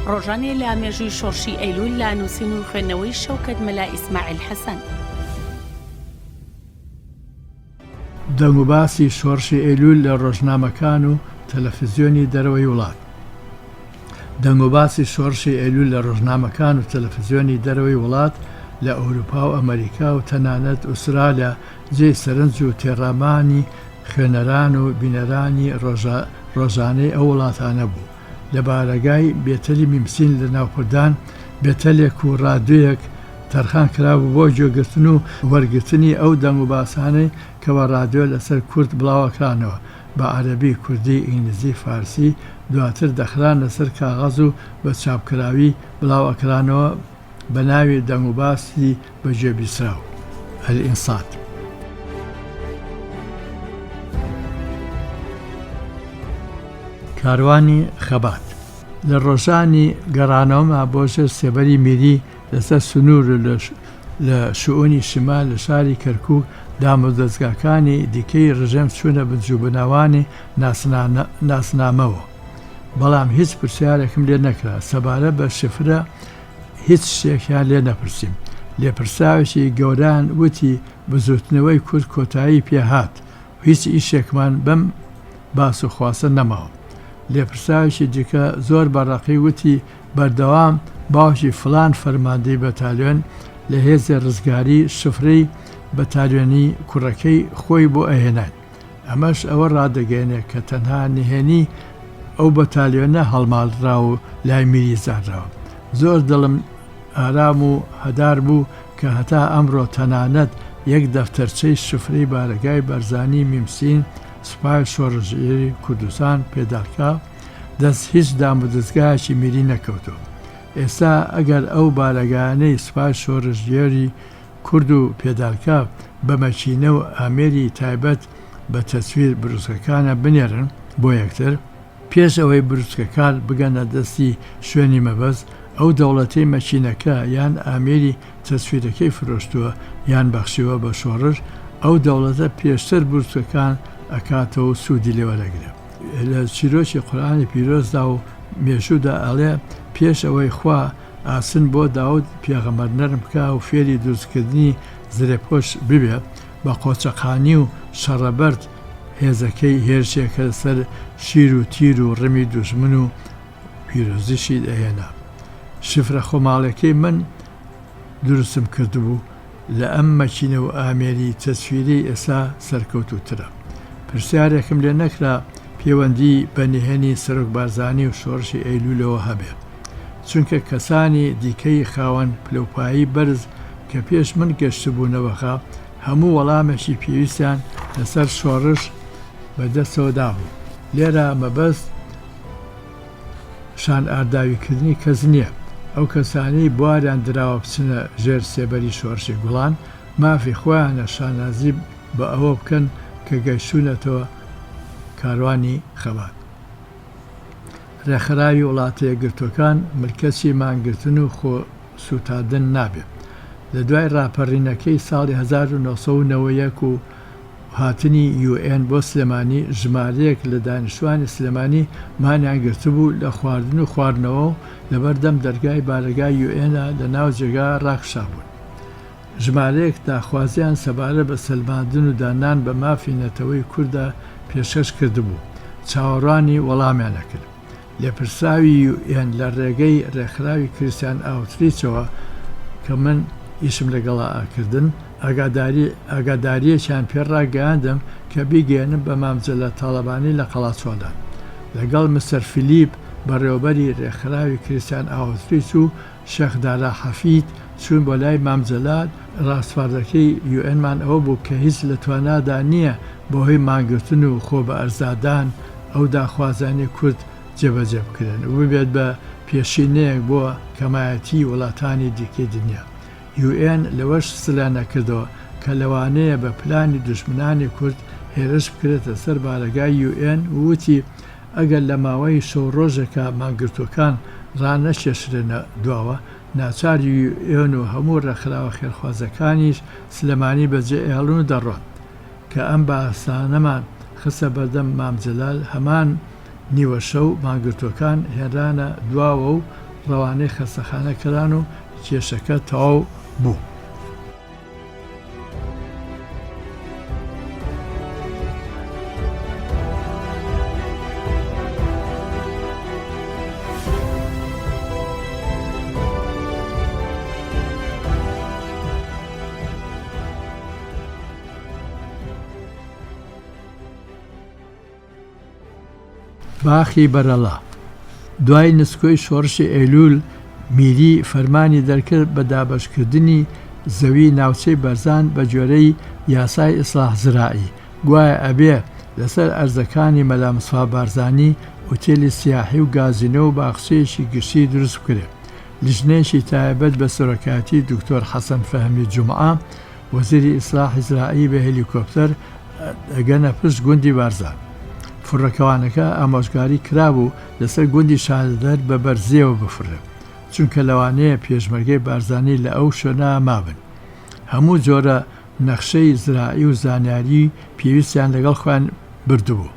ڕۆژانێ لە مێژووی شۆڕشی ئەیلوول لە نووسین و خوێندنەوەی شەوکەت مەلا ئیسماعیل حەسەن. دەنگوباسی شۆڕشی ئەیلوول لە ڕۆژنامەکان و تەلەفزیۆنی دەرەوەی وڵات. دەنگوباسی شۆڕشی ئەیلوول لە ڕۆژنامەکان و تەلەفزیۆنی دەرەوەی وڵات لە ئەوروپا و ئەمەریکا و تەنانەت ئوسترالیا جێی سەرنج و تێڕامانی خوێنەران و بینەرانی ڕۆژانەی ئەو وڵاتانە بوو. لە بارەگای بێتەلی میمسین لە ناوپردان بێتەلێک و ڕادیۆیەک تەرخان کرابوو بۆ گوێگرتن و وەرگرتنی ئەو دەنگوباسانەی کە بە ڕادیۆ لەسەر کورد بڵاوئەکرانەوە بە عەرەبی، کوردی، ئینگلیزی، فارسی، دواتر دەخرانە سەر کاغەز و بە چاپکراوی بڵاوئەکرانەوە بە ناوی دەنگوباسی بە گوێ بیسراو، الانصات. کاروانی خەبات. لە ڕۆژانی گەڕانەوەما بۆ ژێر سێبەری میری لەسەر سنوور و لە شئونی شمال لە شاری کەرکووک دامودەزگاکانی دیکەی ڕژێم چوونە بنجوبناوانی ناسنامەوە بەڵام هیچ پرسیارێکم لێ نەکرا سەبارەت بە شفرە هیچ شتێکیان لێ نەپرسیم لێپرسراوێکی گەورەیان وتی بزووتنەوەی کورد کۆتایی پێ هات هیچ ئیشێکمان بەم باس و خواسە نەماوە. لێپرسراوێکی دیکە زۆر بە ڕەقی وتی بەردەوام باوکی فڵان فەرماندەی بەتالیۆن لە هێزی ڕزگاری شفرەی بەتالیۆنی کوڕەکەی خۆی بۆ ئەهێناین. ئەمەش ئەوە ڕادەگەیەنێ کە تەنها نهێنی ئەو بەتالیۆنە هەڵماڵراو و لای میری زانراوە. زۆر دڵم ئارام و هەدار بوو کە هەتا ئەمڕۆ تەنانەت یەک دەفتەرچەی شفرەی بارەگای بەرزانی میمسین سوپای شۆڕشگێری کوردستان پێدالکا دەست هیچ دامودەزگایەکی میری نەکەوتووە. ئێستا ئەگەر ئەو بارەگایانەی سوپای شۆڕشگێری کورد و پێدالکا بە مەکینە و ئامێری تایبەت بە تەسویر بروسکەکانە بنێرن بۆ یەکتر، پێش ئەوەی بروسکەکان بگەنە دەستی شوێنی مەبەست، ئەو دەوڵەتەی مەکینەکە یان ئامێری تەسویرەکەی فرۆشتووە یان بەخشیوە بە شۆڕش، ئەو دەوڵەتە پێشتر بروسکەکان ئەکاتەوە و سوودی لێ وەرەگرێ. لە چیرۆکی قورئانی پیرۆزدا و مێژوودا ئەڵێ، پێش ئەوەی خوا ئاسن بۆ داود پێغەمبەر نەرم بکا و فێری دروستکردنی زرێپۆش ببێ، بە قۆچەقانی و شەڕەبەرد هێزەکەی هێرشێکە سەر شیر و تیر و ڕمی دوژمن و پیرۆزیشی دەهێنا. شفرە خۆماڵیەکەی من دروستم کردبوو لە ئەم مەکینە و ئامێری تەسویرەی ئێستا سەرکەوتووترە. پرسیارێکم لێ نەکرا پێوەندی بە نهێنی سەرۆک بارزانی و شۆڕشی ئەیلوولەوە هەبێ. چونکە کەسانی دیکەی خاوەن پلەوپایەی بەرز کە پێش من گەشتبوونە بەغا هەموو وەڵامێکی پێویستیان لەسەر شۆڕش بە دەستەوە دابوو. لێرە مەبەست شان ئارداویکردنی کەس نییە. ئەو کەسانەی بواریان دراوە بچنە ژێر سێبەری شۆڕشی گوڵان، مافی خۆیانە شانازی بە ئەوە بکەن کە گەشتوونەتەوە کاروانی خەبات. ڕێکخراوی وڵاتەیەکگرتووەکان ملکەچی مانگرتن و خۆ سووتاندن نابێ. لە دوای ڕاپەڕینەکەی ساڵی 1991 و هاتنی یو ئێن بۆ سلێمانی ژمارەیەک لە دانیشتوانی سلێمانی مانیان گرتبوو لە خواردن و خواردنەوە و لەبەردەم دەرگای بارەگای یو ئێنا لە ناو جێگا ڕاکشابوون. ژمارەیەک داخوازیان سەبارەت بە سەلماندن و داننان بە مافی نەتەوەی کورددا پێشکەش کردبوو، چاوەڕوانی وەڵامیان ئەکرد. لێپرسراوی یو ئێن لە ڕێگەی ڕێکخراوی کریستیان ئاوتریچەوە کە من ئیشم لەگەڵا ئەکردن، ئاگاداری ئاگادارییەکیان پێ ڕاگەیاندم کە بیگەیەنم بە مام جەلال تاڵەبانی لە قەڵاچوالان. لەگەڵ مستەر فیلیپ بەڕێوەبەری ڕێکخراوی کریستیان ئاوتریچ و شێخ دارا حەفید چوون بۆ لای مام جەلال، ڕاسپاردەکەی یو ئێنمان ئەوە بوو کە هیچ لە توانادا نییە بەهۆی مانگرتن و خۆ بە ئەرزادان ئەو داخوازیانەی کورد جێبەجێ بکرێن و ببێت بە پێشینەیەک بۆ کەمایەتیی وڵاتانی دیکەی دنیا. یو ئێن لەوەش سلە نەکردەوە کە لەوانەیە بە پلانی دوژمنانی کورد هێرش بکرێتە سەر بارەگای یو ئێن و وتی ئەگەر لە ماوەی شەو ڕۆژێکا مانگرتووەکان ڕانەکێشرێنە دواوە، ناچار یو ئێن و هەموو ڕێکخراوە خێرخوازەکانیش سلێمانی بەجێ ئەهێڵن و دەڕۆن. کە ئەم باسانەمان خستە بەردەم مام جەلال، هەمان نیوە شەو مانگرتووەکان هێنرانە دواوە و. ڕەوانەی خەستەخانە کران و کێشەکە تەواو بوو. باخی بەرەڵا. دوای نسکۆی شۆڕشی ئەیلوول، میری فەرمانی دەرکرد بە دابەشکردنی زەوی ناوچەی بەرزان بە گوێرەی یاسای ئیسڵاح زراعی، گوایە ئەبێ لەسەر ئەرزەکانی مەلا مستەفا بارزانی ئوتێلی سیاحی و گازینۆ و باخچەیەکی گشتی دروست بکرێ. لیژنەیەکی تایبەت بە سەرۆکایەتی دکتۆر حەسەن فەهمی جومعە، وەزیری ئیسلاحی زراعی بە هێلیکۆپتەر دەگەنە پشت گوندی بارزان. فڕۆکەوانەکە ئامۆژگاری کرابوو لەسەر گوندی شاهدەر بە بەرزییەوە بفڕێ، چونکە لەوانەیە پێشمەرگەی بارزانی لە ئەو شوێنە مابن. هەموو جۆرە نەخشەی زراعی و زانیاریی پێویستیان لەگەڵ خۆیان بردبوو.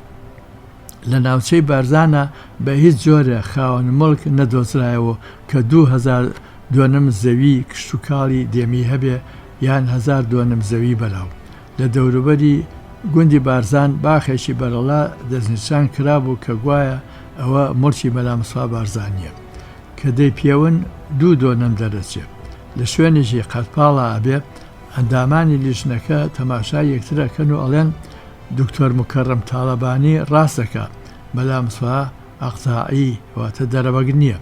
لە ناوچەی بارزانە بە هیچ جۆرێ خاوەن موڵک نەدۆزرایەوە کە 2000 دۆنم زەوی کشتوکاڵی دێمی هەبێ یان هەزار دۆنم زەوی بەراو. لە دەوروبەری گوندی بارزان باخێکی بەرەڵا دەستنیشان کرابوو کە گوایە ئەوە موڵکی مەلا مستەفا بارزانییە. کە دەیپێون دوو دۆنم دەرەچێ. لە شوێنێکی قەدپاڵا ئەبێ. ئەندامانی لیژنەکە تەماشای یەکتر ئەکەن و ئەڵێن دکتۆر موکەڕەم تاڵەبانی ڕاست دەکا، مەلا مستەفا ئەقتاعی واتە دەرەبەگ نییە.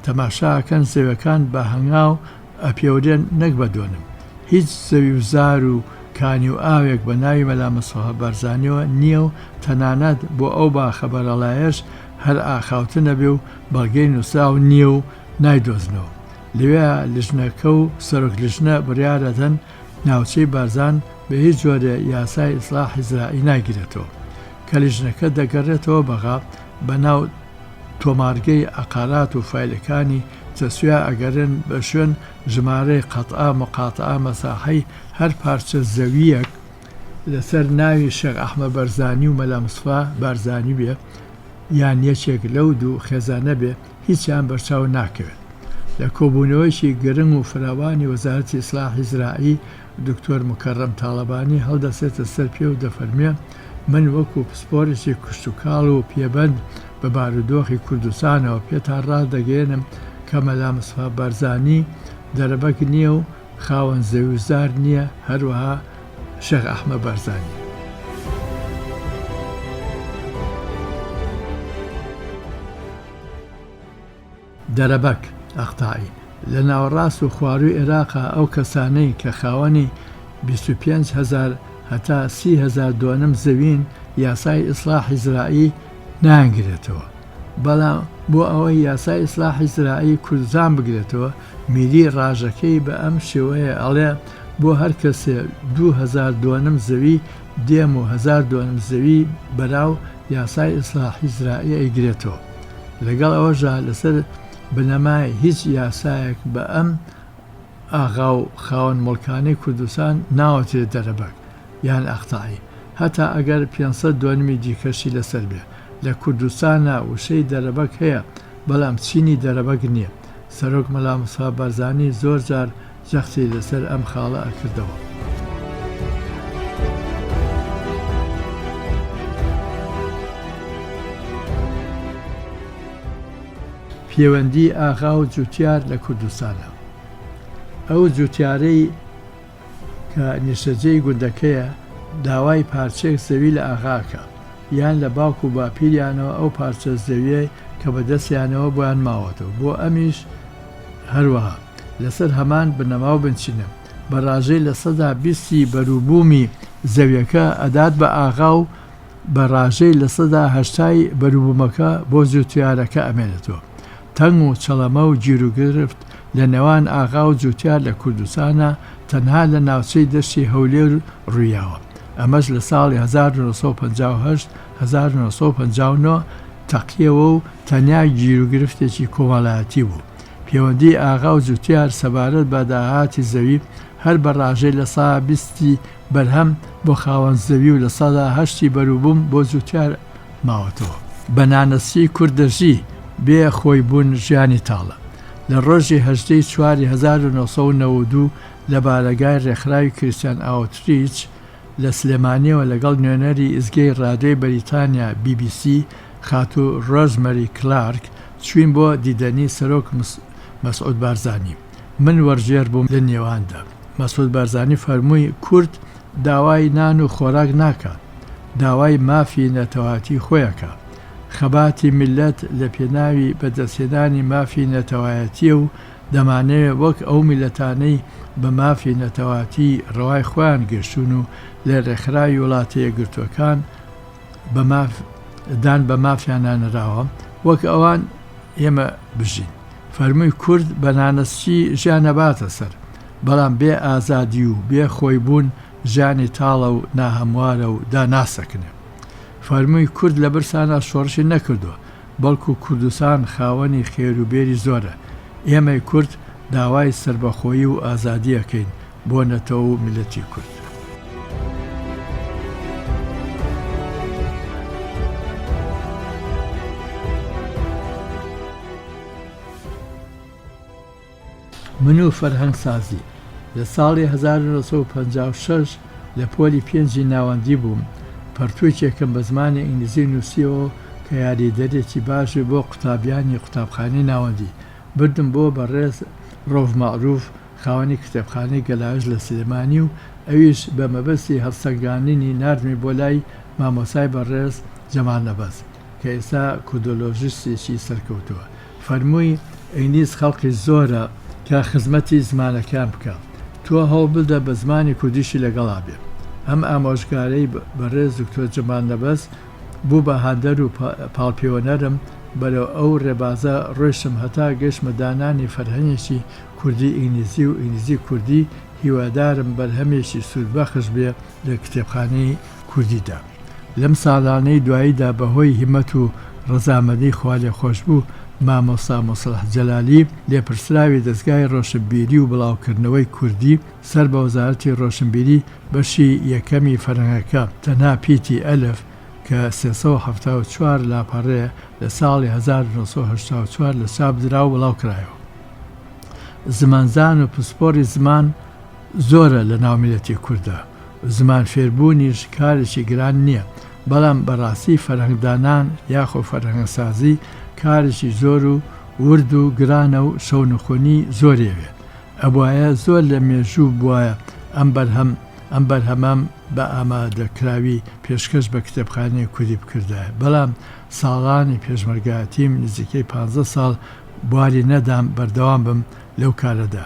تەماشا ئەکەن زەویەکان بە هەنگاو ئەپێورێن نەک بە دۆنم. هیچ زەوی و زار و کانی و ئاوێک بە ناوی مەلا مستەفا بارزانیەوە نییە و تەنانەت بۆ ئەو باخە بەرەڵایەش هەر ئاخاوتن ئەبێ و بەڵگەی نووسراو نییە و نایدۆزنەوە. لەوێ لجنەکە و سەرۆک لجنە بڕیار ئەدەن ناوچەی بارزان بە هیچ جۆرێ یاسای ئیسڵاحی زراعی ناگرێتەوە. کە لیژنەکە دەگەڕێتەوە بەغا بە ناو تۆمارگەی عەقارات و فایلەکانی تەسویا ئەگەرێن بە شوێن ژمارەی قەتعە، مقاتعە، مەساحەی هەر پارچە زەوییەک لەسەر ناوی شێخ ئەحمە بەرزانی و مەلا مستەفا بارزانی بێ یان یەکێک لەو دوو خێزانە بێ هیچیان بەرچاو ناکەوێت. لە کۆبوونەوەیەکی گرنگ و فراوانی وەزارەتی ئیسلاحی زراعی دکتۆر موکەڕەم تاڵەبانی هەڵدەسێتە سەر پێ و دەفەرموێ، من وەکو پسپۆرێکی کشتوکاڵ و پێبەند بە بارودۆخی کوردستانەوە پێتان ڕادەگەیەنم کە مەلا مستەفا بارزانی دەرەبەگ نییە و خاوەن زەوی و زار نییە، هەروەها شێخ ئەحمە بارزانی. دەرەبەگ، ئەقتاعی، لە ناوەڕاست و خوارووی ئێراقا ئەو کەسانەی کە خاوەنی 25 هەزار هەتا 30 هەزار دۆنم زەوین یاسای ئیسڵاحی زراعی نایانگرێتەوە. بەڵام بۆ ئەوەی یاسای ئیسڵاحی زراعی کوردستان بگرێتەوە میری ڕاژەکەی بە ئەم شێوەیە ئەڵێ بۆ هەر کەسێ 2000 دۆنم زەوی دێم و هەزار دۆنم زەوی بەراو یاسای ئیسڵاحی زراعی ئەیگرێتەوە. لەگەڵ ئەوەشدا لەسەر بنەمای هیچ یاسایەک بە ئەم ئاغا و خاوەن موڵکانەی کوردستان ناوترێت دەرەبەگ یان ئەقتاعی هەتا ئەگەر 500 دۆنمی دیکەشی لەسەر بێ. لە کوردستانا وشەی دەرەبەگ هەیە بەڵام چینی دەرەبەگ نییە. سەرۆک مەلا مستەفا بارزانی زۆر جار جەختی لەسەر ئەم خاڵە ئەکردەوە. پێوەندی ئاغا و جوتیار لە کوردستانا. ئەو جوتیارەی کە نیشتەجێی گوندەکەیە داوای پارچەیەک زەوی لە ئاغا ئەکا یان لە باوک و باپیریانەوە ئەو پارچە زەویەی کە بە دەستیانەوە بۆیان ماوەتەوە بۆ ئەمیش هەروەها لەسەر هەمان بنەما و بنچینە بە ڕاژەی 20% ی بەروبوومی زەویەکە ئەدات بە ئاغا و بە ڕاژەی 80% ی بەروبوومەکە بۆ جوتیارەکە ئەمێنێتەوە. تەنگ و چەڵەمە و گیروگرفت لە نێوان ئاغا و جوتیار لە کوردستانا تەنها لە ناوچەی دەشتی هەولێر ڕوویاوە ئەمەش لە ساڵی 1958 1959 تەقیەوە و تەنیا گیروگرفتێکی کۆمەڵایەتی بوو. پێوەندیی ئاغا و جوتیار سەبارەت بە داهاتی زەوی هەر بە ڕاژەی 20% ی بەرهەم بۆ خاوەن زەوی و 8% ی بەروبووم بۆ جوتیار ماوەتەوە. بە نانەستی کورد دەژی، بێ خۆی بوون ژیانی تاڵە. لە ڕۆژی 18 ی چواری 1992 لە بارەگای ڕێکخراوی کریستیان ئاوتریچ لە سلێمانیەوە لەگەڵ نوێنەری ئیزگەی ڕادیۆی بەریتانیا بی بی سی خاتوو ڕۆزمەری کلارک چوین بۆ دیدەنی سەرۆک مەسعود بارزانی. من وەرزێر بووم لە نێواندا. مەسعود بارزانی فەرمووی کورد داوای نان و خۆراک ناکات، داوای مافی نەتەوایەتی خۆی ئەکا. خەباتی میللەت لە پێناوی بەدەستهێنانی مافی نەتەوایەتییە و دەمانەوێ وەک ئەو میللەتانەی بە مافی نەتەوایەتی ڕەوای خۆیان گەیشتوون و لە ڕێکخراوی وڵاتە یەکگرتووەکان بە ماف دان بە مافیانا نراوە، وەک ئەوان ئێمە بژین. فەرمووی کورد بە نانەسکی ژیان ئەباتە سەر، بەڵام بێ ئازادی و بێ خۆی بوون ژیانی تاڵە و ناهەموارە و داناسەکنێ. فەرمووی کورد لە برسانا شۆڕشی نەکردووە، بەڵکو کوردستان خاوەنی خێر و بێری زۆرە. ئێمەی کورد داوای سەربەخۆیی و ئازادی ئەکەین بۆ نەتەوە و میللەتی کورد. من و فەرهەنگسازی. لە ساڵی 1956 لە پۆلی پێنجی ناوەندی بووم، پەڕتووکێکم بە زمانی ئینگلیزی نووسیەوە کە یاریدەرێکی باش بێ بۆ قوتابیانی قوتابخانەی ناوەندی. بردم بۆ بەڕێز ڕەوف مەعروف خاوەنی کتێبخانەی گەلاوێژ لە سلێمانی و ئەویش بە مەبەستی هەڵسەنگاندنی ناردمی بۆ لای مامۆستای بەڕێز جەمال نەبەز کە ئێستا کوردۆلۆژیستێکی سەرکەوتووە. فەرمووی، ئینگلیز خەڵقی زۆرە کە خزمەتی زمانەکەیان بکا، تۆ هەوڵ بدە بە زمانی کوردیشی لەگەڵا بێ. ئەم ئامۆژگارەی بەڕێز دکتۆر جەمال نەبەز بوو بە هاندەر و پاڵپێوەنەرم، بەرەو ئەو ڕێبازە ڕۆیشتم هەتا گەیشتمە دانانی فەرهەنگێکی کوردی ئینگلیزی و ئینگلیزی کوردی، هیوادارم بەرهەمێکی سوودبەخش بێ لە کتێبخانەی کوردیدا. لەم ساڵانەی دواییدا بە هۆی هیمەت و ڕەزامەندی خوالێخۆشبوو مامۆستا موسڵح جەلالی لێپرسراوی دەزگای ڕۆشنبیری و بڵاوکردنەوەی کوردی سەر بە وەزارەتی ڕۆشنبیری بەشی یەکەمی فەرهەنگەکە تەنها پیتی ئەلف کە 374 لاپەڕەیە لە ساڵی 1984 لە چاپ درا و بڵاو کرایەوە. زمانزان و پسپۆڕی زمان زۆرە لە ناو میللەتی کورددا. زمان فێربوونیش کارێکی گران نییە، بەڵام بەڕاستی فەرهەنگدانان یاخۆ فەرهەنگسازی کارێکی زۆر و ورد و گرانە و شەونخونی زۆری ئەوێ. ئەبوایە زۆر لە مێژوو بوایە ئەم بەرهەم ئەم بەرهەمەم بە ئامادەکراوی پێشکەش بە کتێبخانەی کوردی بکردایە، بەڵام ساڵانی پێشمەرگایەتیم نزیکەی پانزە ساڵ بواری نەدام بەردەوام بم لەو کارەدا.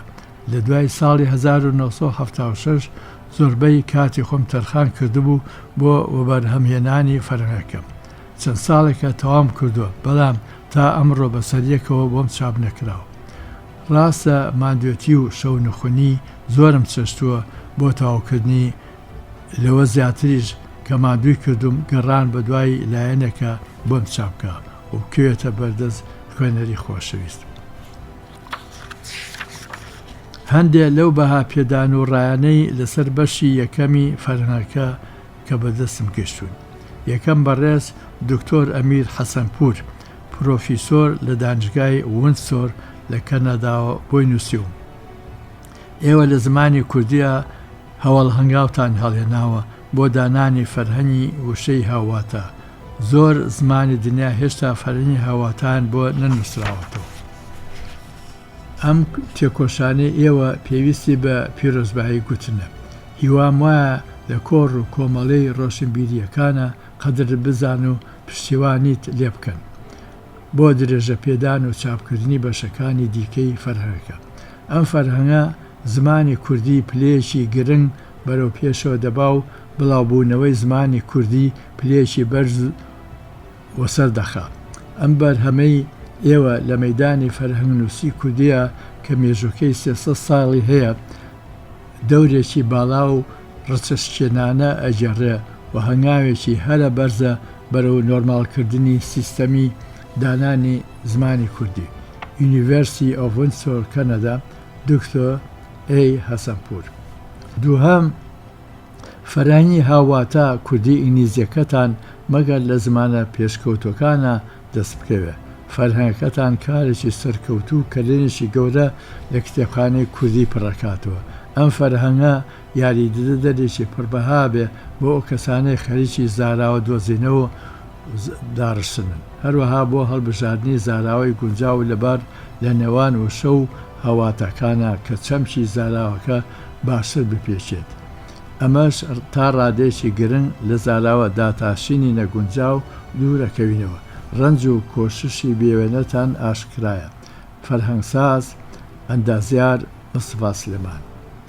لە دوای ساڵی 1976 زۆربەی کاتی خۆم تەرخان کردبوو بۆ وەبەرهەمهێنانی فەرهەنگەکەم. چەند ساڵێکە تەواوم کردووە، بەڵام تا ئەمڕۆ بەسەریەکەوە بۆم چاپ نەکراوە. ڕاستە ماندوێتی و شەونخونی زۆرم چەشتووە بۆ تەواوکردنی، لەوە زیاتریش کە ماندووی کردووم گەڕان بەدوای لایەنێکە بۆم چاپ بکا و بکەوێتە بەردەست خوێنەری خۆشەویست. هەندێ لەو بەها پێدان و ڕایانەی لەسەر بەشی یەکەمی فەرهەنگەکە کە بەدەستم گەشتوون. یەکەم بەڕێز دکتۆر ئەمیر حەسەنپوور، پرۆفیسۆر لە دانشگای وندسۆر لە کەنەداوە بۆی نووسیوم. ئێوە لە زمانی کوردییا هەوەڵ هەنگاوتان هەڵهێناوە بۆ دانانی فەرهەنگی وشەی هاوواتا. زۆر زمانی دنیا هێشتا فەرهەنگی هاوواتایان بۆ نەنووسراوەتەوە. ئەم تێکۆشانەی ئێوە پێویستی بە پیرۆزبایی گوتنە. هیوام وایە لە کۆڕ و کۆمەڵەی ڕۆشنبیرییەکانا قەدرت بزان و پشتیوانیت لێ بکەن بۆ درێژەپێدان و چاپکردنی بەشەکانی دیکەی فەرهەنگەکە. ئەم فەرهەنگە زمانی کوردی پلەیەکی گرنگ بەرەو پێشەوە دەبا و بڵاوبوونەوەی زمانی کوردی پلەیەکی بەرز وەسەر دەخا. ئەم بەرهەمەی ئێوە لە مەیدانی فەرهەنگنووسی کوردییا کە مێژووکەی 300 ساڵی هەیە، دەورێکی باڵا و ڕچەشکێنانە ئەگێڕێ و هەنگاوێکی هەرە بەرزە بەرەو نۆرماڵکردنی سیستەمی دانانی زمانی کوردی. University of Windsor، Canada، دکتۆر A. حەسەنپوور. دووهەم، فەرهەنگی هاوواتا کوردی ئینگلیزیەکەتان مەگەر لە زمانە پێشکەوتوەکانا دەست بکەوێ. فەرهەنگەکەتان کارێکی سەرکەوتوو و کەلێنێکی گەورە لە کتێبخانەی کوردی پڕئەکاتەوە. ئەم فەرهەنگە یاریدەدەرێکی پڕبەها بێ بۆ ئەو کەسانەی خەریکی زاراوە دۆزینەوە و داڕشتنن. هەروەها بۆ هەڵبژاردنی زاراوەی گونجاو و لەبار لە نێوان وشە و هاوواتاکانا کە چەمکی زاراوەکە باشتر بپێکێت. ئەمەش تا ڕادەیەکی گرنگ لە زاراوە داتاشینی نەگونجاو دوورەکەوینەوە. ڕەنج و کۆششی بێوێنەتان ئاشکرایە. فەرهەنگساز، ئەندازیار مستەفا سلێمان.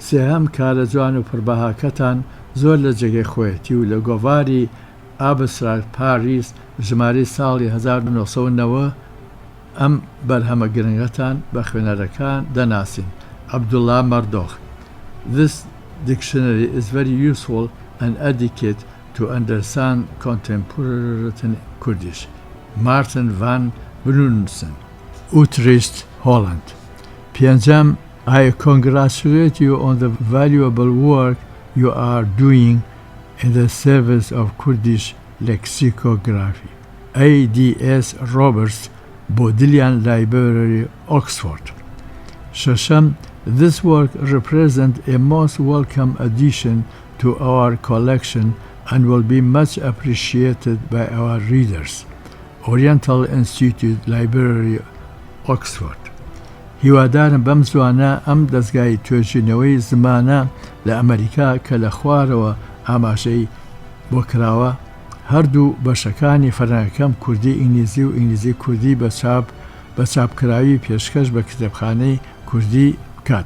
سێهەم، کارە جوان و پڕبەهاکەتان زۆر لە جێگەی خۆیەتی و لە گۆڤاری Abstract Paris ژمارەی ساڵی 1990 ئەم بەرهەمە گرنگەتان بە خوێنەرەکان دەناسین. عەبدوڵا مەردۆخ This dictionary is very useful and adequate to understand contemporary Kurdish. Maarten van Brunsen. Utrecht, Holland. پێنجەم، I congratulate you on the valuable work you are doing in the service of Kurdish lexicography. A D S Roberts, Bodleian Library, Oxford. شەشەم، This work represents a most welcome addition to our collection and will be much appreciated by our readers. Oriental Institute Library, Oxford. هیوادارم بەم زوانە ئەم دەزگای توێژینەوەی زمانە لە ئەمەریکا کە لە خوارەوە ئاماژەی بۆ کراوە هەردوو بەشەکانی فەرهەنگەکەم کوردی ئینگلیزی و ئینگلیزی کوردی بە چاپ بە چاپکراوی پێشکەش بە کتێبخانەی کوردی بکات.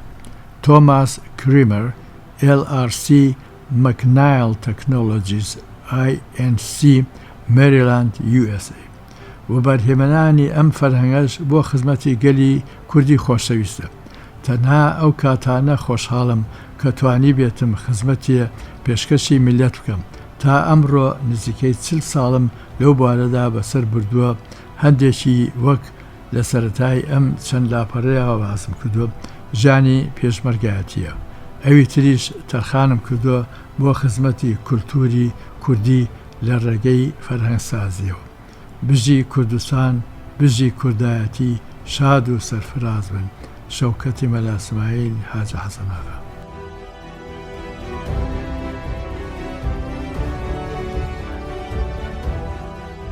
تۆماس کریمەر، LRC McNeil Technologies INC، Maryland، USA. وەبەرهێمنانی ئەم فەرهەنگەش بۆ خزمەتی گەلی کوردی خۆشەویستە. تەنها ئەو کاتانە خۆشحاڵم کە توانیبێتم خزمەتێ پێشکەشی میللەت بکەم. تا ئەمڕۆ نزیکەی 40 ساڵم لەو بوارەدا بەسەر بردووە، هەندێکی وەک لە سەرەتای ئەم چەند لاپەڕەیەوە باسم کردووە ژیانی پێشمەرگایەتییە، ئەوی تریش تەرخانم کردووە بۆ خزمەتی کولتووری کوردی لە ڕێگەی فەرهەنگسازییەوە. بژی کوردستان، بژی کوردایەتی، شاد و سەرفراز بن. شەوکەتی مەلا سمایل حاجی حەسەن ئاغا.